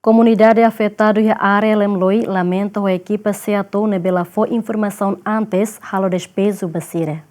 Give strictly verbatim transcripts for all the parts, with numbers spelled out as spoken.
Komunidade afetadu iha área Lemloi lamenta ho ekipa SEATOU ne'ebé la fó informasaun antes halo despeju ba sira.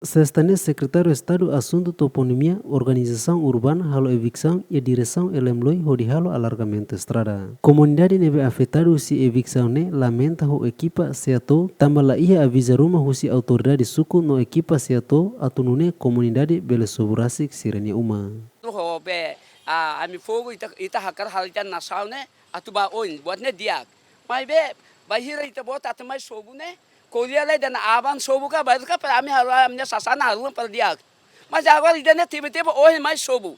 Sesta ne'e Sekretáriu Estadu Asuntu Toponimia, Organizasaun Urbana halo eviksaun iha diresaun Lemloi hodi halo alargamentu estrada. Komunidade ne'ebé afetadu husi eviksaun ne'e lamenta ho ekipa SEATOU tanba la iha aviza ruma husi autoridade suku no ekipa SEATOU atu nune'e komunidade bele sobu rasik sira-nia uma. Ho be, ah, ami fogu ita, ita hakarak halo ita nasaun ne'e atu ba oin, buat ne'e di'ak. Maibé, bainhira ita-boot atu mai sobu ne'e, ko'alia lai dehan aban sobu ka, bainhira ka para ami halo ami-nia sasán haruka para di'ak. Mas agora ida-ne'e tiba-tiba ohin mai sobu.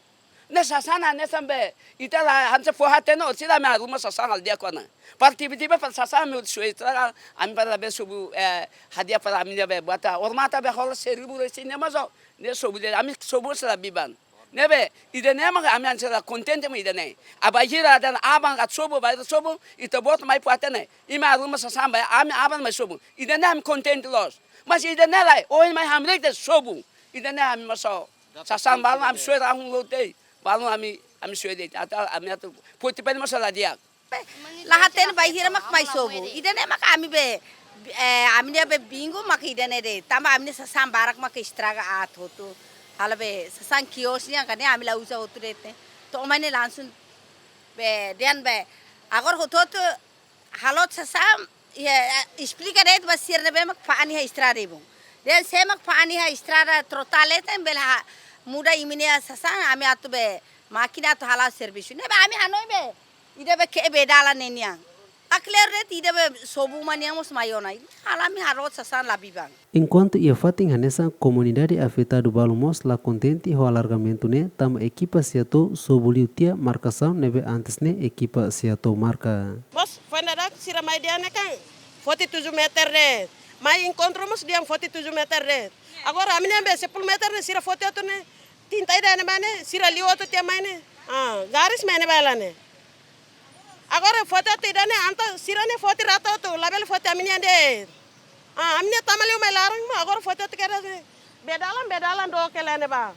Ne'e sasán ne'e sampai ita la hanesan fó hatene, orsida ami haruka sasán halo di'ak ona. Para tiba-tiba para sasán ami suai estraga, ami para la bele sobu, eh, hadi'a para ami-nia be buat. Ormata be hola seribu resin ne'e mas ó, ne'e sobu de'it, ami sobu sira biban. Ne'ebé, ida-ne'e mak ami hanesan la kontente mak ida-ne'e. Bainhira dehan aban atu sobu, bainhira sobu, ita-boot mai fó hatene. Imi haruka sasán ba ami, aban mai sobu. Ida-ne'e ami kontente loos. Mas ida-ne'e lae, ohin mai hamriik de'it sobu. Ida-ne'e ami mós ó, sasán balun ami suai rahun loos de'it. Balun ami, ami suai de'it. Atu, ami atu, foti pene mós la di'ak. La hatene bainhira mak mai sobu. Ida-ne'e mak ami be, eh, ami-nia be bingu mak ida-ne'e de'it. Tanba ami-nia sasán barak mak estraga aat hotu. Halo be sasán kios nian kan ne'e ami la uza hotu de'it ne'e. To'o mai ne'e langsung be, dehan be, agora hotu-hotu halo sasán, iha, eh, esplika de'it ba sira ne'ebé mak fa'an iha estrada ibun. Dehan sé mak fa'an iha estrada trotal eten bele ha, muda imi-nia sasán, ami atu be mákina atu hala'o servisu. Ne'ebé ami hanoin be, ida be ke'e be dalan ne'e nian. Klaru de'it ida be sobu uma nian mós mai ona. Halo ami halo sasán la biban. Enkuantu iha fatin hanesan, komunidade afetadu balu mós la kontente ho alargamentu ne'e tanba ekipa SEATOU sobu liu tiha markasaun ne'ebé antes ne'e ekipa SEATOU marka. Mós foin dadauk sira mai dehan ne'e kan foti tujuh meter de'it. Mai enkontru mós dehan foti tujuh meter de'it. Agora ami-nian be sepuluh meter ne'e sira foti atu ne'e. Tinta ida ne'ebá ne'e, sira liu atu tiha mai ne'e. Ah, garis mai ne'ebá hela ne'e. Agora foti atu ida-ne'e, entaun sira ne'e foti rata atu, labele foti ami-nian de'it. Ah, ami-nian tama liu mai laran, agora foti atu kedas ne'e. Be dalan, be dalan dook hela ne'ebá.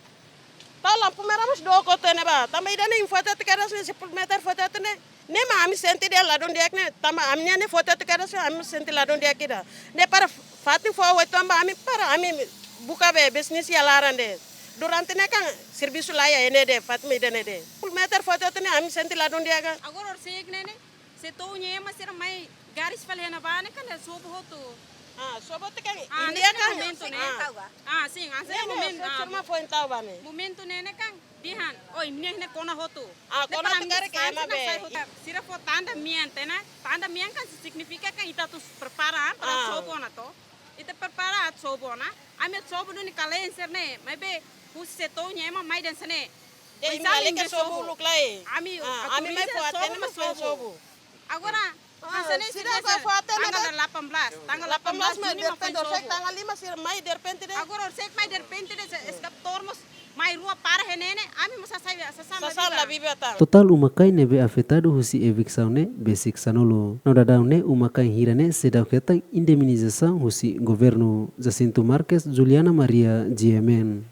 Tau lampu merah mós dook hotu ne'ebá. Tanba ida-ne'e imi foti atu kedas ne'e, sepuluh meter foti atu ne'e. Ne'e mak ami sente dehan ladún di'ak ne'e, tanba ami-nian ne'e foti atu kedas ne'e, ami sente ladún di'ak ida. Ne'e para fatin fó uitoan ba ami para ami buka be bisnis iha laran de'it. Durante ne'e kan servisu la iha ne'e de'it, fatin ida-ne'e de'it. Sepuluh meter foti atu ne'e ami sente ladún di'ak. Agora orsida ne'e ne'e, SEATOU nia ema sira mai garis fali iha ne'ebá ne'e kan sobu hotu. Ah, sobu hotu kan. Ah, imi ne'e kan momentu ne'e. Ah. Ah, sin, ah, sin. Ne'e ne'e momentu, ah, sira mak foin tau ba ne'e. Momentu ne'e ne'e kan dehan, oh, imi-nian ne'e kona hotu. Ah, kona hotu karik ema be. Sira fó tanda mean tiha ona, tanda mean kan signifika kan ita atu prepara para sobu ona to. Ita prepara atu sobu ona. Ami atu sobu duni kalen sira ne'e, maibé husi SEATOU nia ema mai dehan hanesan ne'e. Dehan imi la sobu uluk lai. Ami, ah, ami mai fó hatene mak sobu. Agora, ah, hanesan ne'e sira fó hatene tanggal delapan belas, tanggal delapan belas Juni mak foin sobu. Tanggal lima sira mai derrepente de'it. Agora orsida mai derrepente de'it, eskator mós mai rua para iha ne'e ne'e, ami mós sasán, sasán la biban. Sasán la biban tan. Totál uma-kain ne'ebé afetadu husi eviksaun ne'e besik sanulu. No daudaun ne'e uma-kain hira ne'e seidauk hetan indemnizasaun husi governu. Jacinto Marques, Juliana Maria, G M N.